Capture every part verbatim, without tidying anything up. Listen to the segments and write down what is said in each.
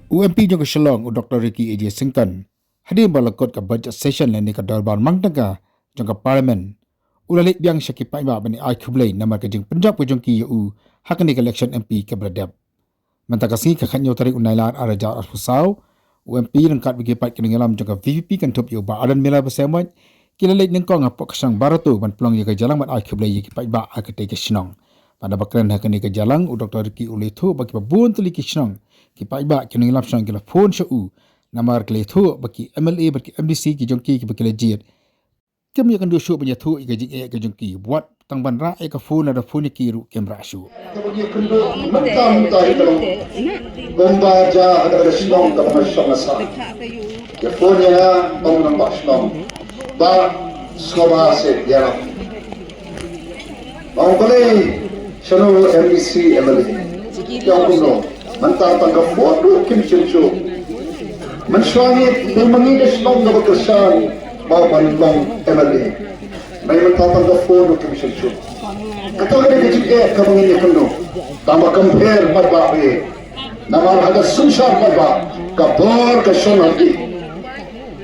U M P jong ka Shillong, u Doctor Ricky A J Syngkon, hadien ba la kut ka budget session lane ka dorbar mang tyngka jong ka Parliament, u la leit biang sha ki paidbah ban ai khublei namar ka jingpynjop ka jong ki ïa u ha kane ka election M P kaba la dep. Mynta ka sngi ka khatñiew tarik u Nailar arhajar arphew saw, u M P ryngkat bad ki paid ki nongïalam jong ka V P P kynthup ïa u Bah Ardent Miller Basaiawmoit, ki la leit nyngkong hapoh ka shnong Barato ban pynlong ïa ka jingïalang bad ai khublei ïa ki paidbah ha katei ka shnong. Bad haba kren ha kane ka jingïalang, u Doctor Ricky u la ïathuh ba kiba bun tylli ki shnong, ki paidbah, ki nongïalam shnong ki la phone sha u, namar ki la ïathuh ba ki M L A bad ki M D C ki jong ki kiba ki la jied kim ïakynduh shuh ban ïathuh ïa ka jingeh ka jong ki, wat tang ban rah ïa ka phone, lada phone ïa ki ruh kim rah shuh. Kaba ngi kynduh mynta mynta hi ka long kumba jia ha ka shnong kaba nga shong nga sah. Ïa phone ïa nga ong rangbah shnong, Bah, sngewbha seh ïarap. Ong balei, shano M D C M L A? Ïa ong kumno, mynta tang ka phone ruh kim shym shuh. Mynshuwa ngi, ngi ma ngi ka shnong kaba kyrshan ba ban long M L A. Mynta tang ka phone ruh kim shym shuh. Kata ka dei ka jingeh kaba ngi ïakynduh. Tang ba compare paidbah ba ïeit. Namar ha ka synshar paidbah ka bor ka shong ha ki.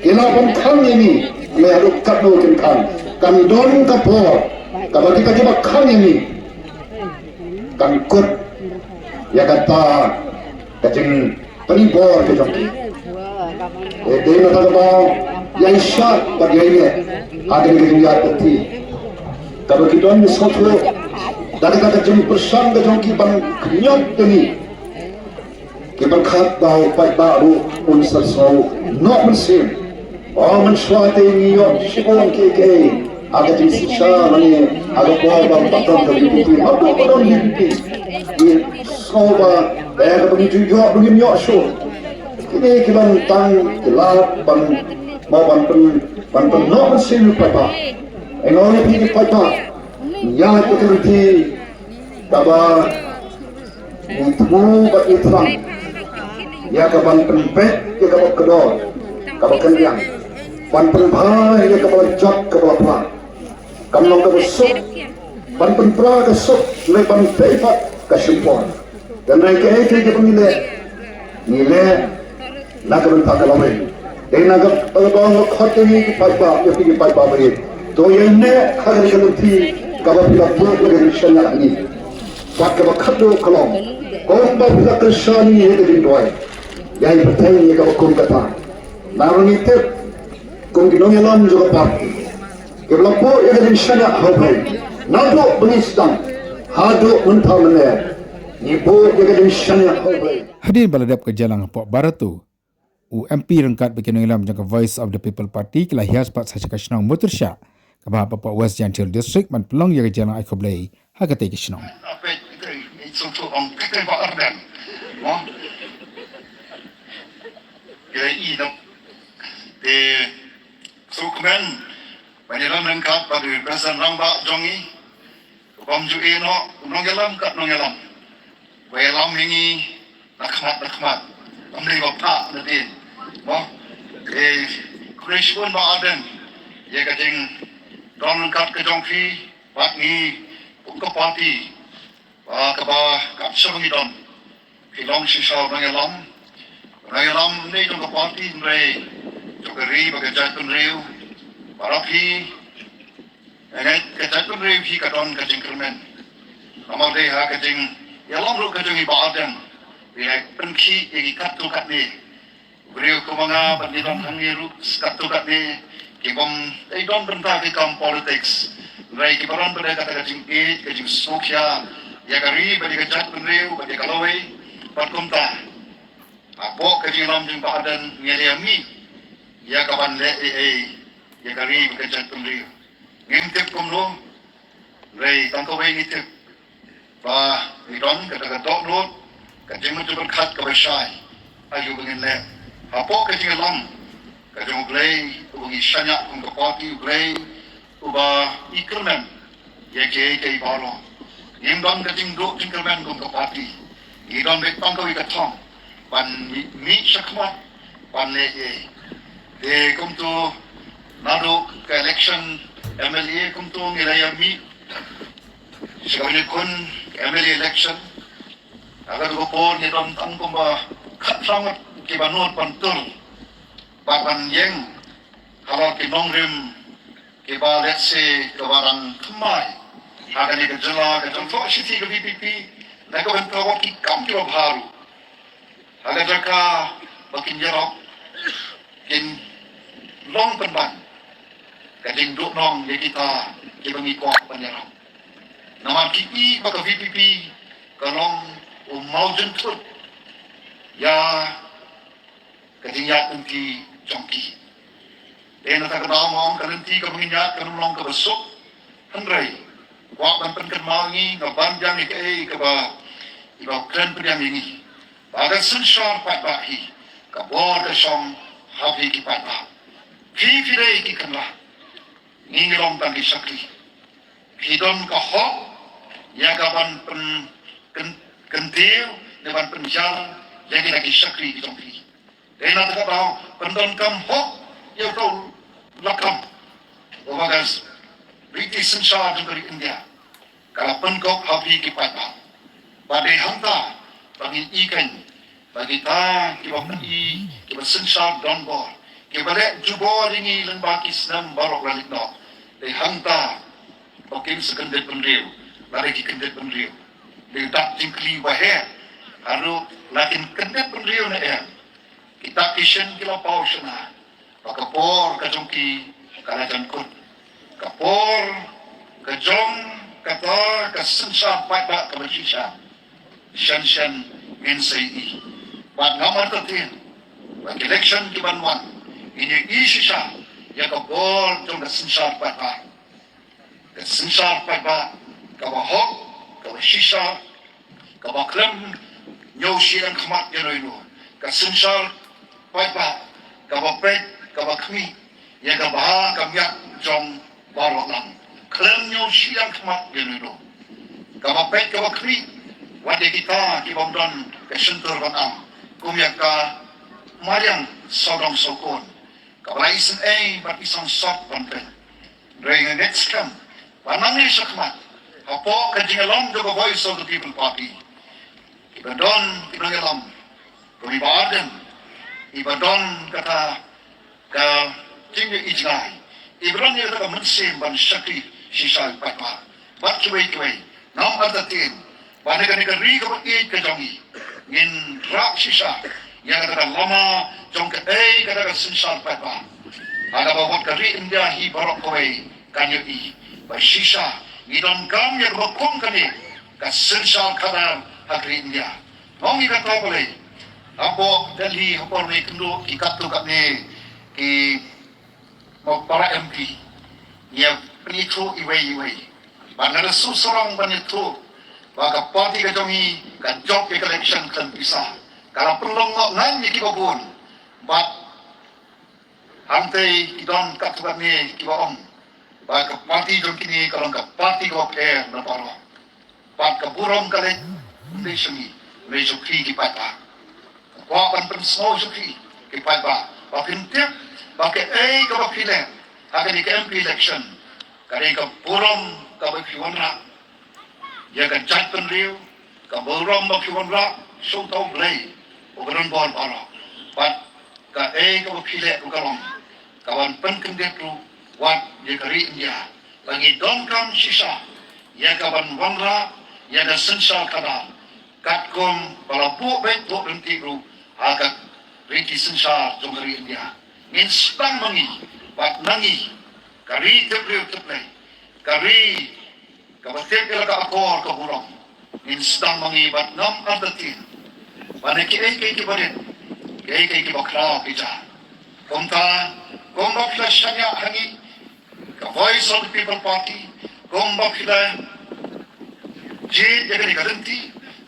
Ki lah ban khang ïa ngi, lehse haduh katno kin khang. Kan don ka por kaba kita kiba khang ïa ngi kan kut ïa kata ka jingpynbor ka jong ki. Eh, dei na kata kaba ïaishah bad ïaineh ha kane ka jingïaid lynti. Kaba ki don, ngi sngewthuh da kata ka jingpyrshang ka jong ki ban khñiot ïa ngi. Ki pyrkhat ba u paidbah ruh un sa sngew noh mynsiem. O, mynshuwa te ngi ïoh shibun kiei kiei ha ka jingshisha lane ha ka por ba pattern ka V P P, haduh ba don V P P. Ngi sngew ba, eh, kaba ngi ju ïoh, ba ngim ïoh shuh. Kine ki long tang ki lad ban, mo, ban pyn, ban pynnoh mynsiem ïa u paidbah. Nga ong ïa phi ki paidbah, ïa ka lynti kaba ngi thmu bad ngi thrang ïa ka ban pynbeit ïa kaba kordor, kaba kynriang, ban pynbha ïa kaba la jot kaba la phla. Kam long kaba suk ban pynpra ka suk, ne ban peit pat ka shim por. Hynrei kaei kaei kaba ngi leh, ngi leh na ka bynta ka lawei. Dei na ka bynta ka khot ïa ngi ki paidbah, ïa phi ki paidbah ba ïeit. To ïaineh ha kane ka lynti kaba phi la buh ïa ka jingshaniah ha ngi. Bad kaba khatduh ka long, kumba phi la kyrshan ïa ngi ha ka jingduwai, ïai bteng ïa kaba kum kata. Namar ngi tip kum ki nongïalam jong ka party, kiba la buh ïa ka jingshaniah ha U Blei. Naduh ba ngi sdang haduh mynta mynne, ngi buh ïa ka jingshaniah ha U Blei. Hadien ba la dep ka jingïalang hapoh Barato, u M P ryngkat bad ki nongïalam jong ka Voice of the People Party ki la hiar pat sha ka shnong Mutrshah kaba hapoh West Jaintia Hills District ban pynlong ïa ka jingïalang ai khublei ha katei ka shnong. Te sukmen ban ïalam ryngkat bad u President Rangbah jong ngi, bym ju ïeh noh u nongïalam kat nongïalam. Ba ïalam ïa ngi na khmat na khmat, ym dei ba phah na dien. Mo, eh, khublei shibun Bah Ardent ïa ka jingdon ryngkat ka jong phi bad ngi kum ka party, ba kaba kat shaba ngi don, phi long shisha u nongïalam. U nongïalam ym dei jong ka party hynrei jong ka ri bad ka jaitbynriew. Para phi, eh, ka jaitbynriew phi ka don ka jingkyrmen. Namar dei ha ka jingïalam ruh ka jong i Bah Ardent, phi la pynkhih ïa ngi katto katne. Briew kum ma nga bad ngi don hangne ruh katto katne, ki bym dei don bynta ki kam politics, hynrei kiba don bynta kata ka jingïeit, ka jingsngewkhia ïa ka ri bad ïa ka jaitbynriew bad ïa ka lawei. Bad kumta, hapoh ka jingïalam jong Bah Ardent ngi la ïa mih ïa ka ban leh ei ei ïa ka ri bad ka jaitbynriew. Ngim tip kumno, hynrei tang kawei ngi tip, ba ngi don kata ka dohnud, ka jingmut jingpyrkhat kaba shai aïu ba ngin leh hapoh ka jingïalam ka jong U Blei uba ngi shaniah kum ka party, U Blei uba i kyrmen ïa kiei kiei baroh. Ngim don ka jingduh jingkyrmen kum ka party. Ngi don beit tang kawei ka thong, ban mih, mih shakhmat ban leh ei ei. Te kumto naduh ka election M L A kumto ngi la ïa mih sha kawei ka khun M L A election. Ha kato ka por ngi don tang kumba khatphra ngut kiba nud ban tur bad ban ïeng halor ki nongrim kiba lehse kiba dang thymmai ha kane ka jylla ka jingthoh shithi ka V P P na ka bynta wat ki kam kiba bha ruh. Ha ka jaka ba kin ïarap, kin long pynban ka jingduhnong ïa kita kiba ngi kwah ban ïarap. Namar ki i ba ka V P P ka long u mawjynthut ïa ka jingïaid lynti jong ki. Te na kata ka daw nga ong ka lynti kaba ngin ïaid kan ym long kaba suk. Hynrei kwah ban pynkynmaw ïa ngi, nga ban biang ïa kaei kaba i Bah u kren pdiang ïa ngi. Ba ka synshar paidbah hi ka bor ka shong ha phi ki paidbah. Phi phi dei ki khynnah, ngi ngi long tang ki shakri. Phi don ka hok ïa ka ban pyn, kyn, kyntiew ne ban pynhiar ïa kita ki shakri ki jong phi. Dei na kata ka daw pyndonkam hok ïa uta u lakam uba ka riti synshar jong ka ri India ka la pynkup ha phi ki paidbah. Bad dei hangta ba ngin ïohi kein ba kita kiba pyni, kiba synshar donbor, kiba leh jubor ïa ngi lyngba ki snem baroh la leit noh. Dei hangta ba kin sa kyndit bynriew, lada ki kyndit bynriew. Dei u dak jingkylli ba heh, haduh la kin kyndit bynriew ne em. Kita ki shin ki la paw shynna ba ka por ka jong ki ka la jan kut. Ka por ka jong kata ka synshar paidbah kaba shisha shen shen ngin sa ïohi. Bad ngam artatien ba ki election ki ban wan ngin ïohi shisha ïa ka bor jong ka synshar paidbah. Ka synshar paidbah kaba hok, kaba shisha, kaba khlem ñiew shiliang khmat ïa uno uno. Ka synshar paidbah kaba peit, kaba khmih ïa ka bha ka miat jong baroh lang, khlem ñiew shiliang khmat ïa uno uno. Kaba peit, kaba khmih wat ïa kita kibym don ka shyntur ban am, kum ïa ka mariang sawdong sawkun kaba la isynei bad isong sot ban peit. Hynrei nga ngeit skhem ba nangne shakhmat, hapoh ka jingïalam jong ka Voice of the People Party, kiba don ki nongïalam kum i Bah Ardent, iba don kata ka jingïohi jngai, iba don ïa kata ka mynsiem ban shakri shisha ïa u paidbah bad kiwei kiwei. Ngam artatien ba na kane ka ri kaba ïeit ka jong ngi, ngin rah shisha ïa kata ka lama jong kaei kata ka synshar paidbah, ha kaba wat ka ri India hi baroh kawei kan ïohi ba shisha ngi donkam ïa kaba kum kane ka synshar khadar ha ka ri India. Nga ong ïa kata balei, hapoh Delhi, hapoh ne kynduh ki katto katne ki mawpara M P, ngi ïa pynithuh iwei iwei. Bad nga da shu sarong ban ïathuh ba ka party ka jong ngi ka jop ïa ka election khlem pisa. Ka la pynlong noh ngan ïa kiba bun. Bad hangtei ki don katto katne kiba ong ba ka party jong kine ka long ka party kaba pher na baroh. Bad ka burom ka leit ym dei sha ngi, ym dei sha phi ki paidbah. Nga kwah ban pynsngew sha phi ki paidbah ba phin tip ba kaei kaba phi leh ha kane ka M P election ka dei ka burom kaba phi wanrah ïa ka jaitbynriew, ka burom ba phi wanrah sha uta U Blei uba donbor baroh. Bad kaei kaba phi leh ruh ka long kaban pynkyndit ruh wat ïa ka ri India. Ba ngi donkam shisha ïa kaban wanrah ïa ka synshar khadar katkum ba la buh beit buh ryntih ruh ha ka riti synshar jong ka ri India. Ngin sdang ma ngi bad na ngi, ka ri tip briew tip Blei, ka ri kaba tip ïa la ka akor ka burom. Ngin sdang ma ngi bad ngam artatien ba na kiei kiei kiba rit, kiei kiei kiba khraw ki jia. Kumta, kumba phi la shaniah ha ngi ka Voice of the People Party, kumba phi la jied ïa kane ka lynti,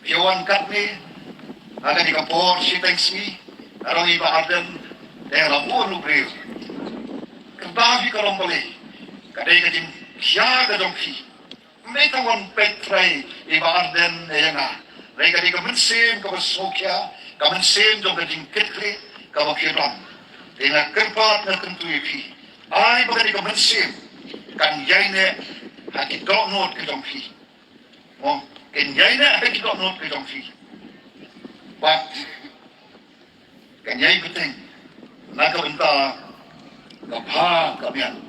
phi wan katne ha kane ka por shiteng sngi, nga ong i Bah Ardent, te la bun u briew. Kynta phi ka long balei, ka dei ka jingkhia ka jong phi. Ym dei tang ban peit trai i Bah Ardent ne ïa nga. Hynrei ka dei ka mynsiem kaba sngewkhia, ka mynsiem jong ka jingkitkhlieh kaba phi don. Te nga kyrpad, nga kyntu ïa phi, ai ba ka dei ka mynsiem kan ïaineh ha ki dohnud ka jong phi. Mo, kan ïaineh ha ki dohnud ka jong phi. Bad Ngi ai bteng na ka bynta ka bha ka miat.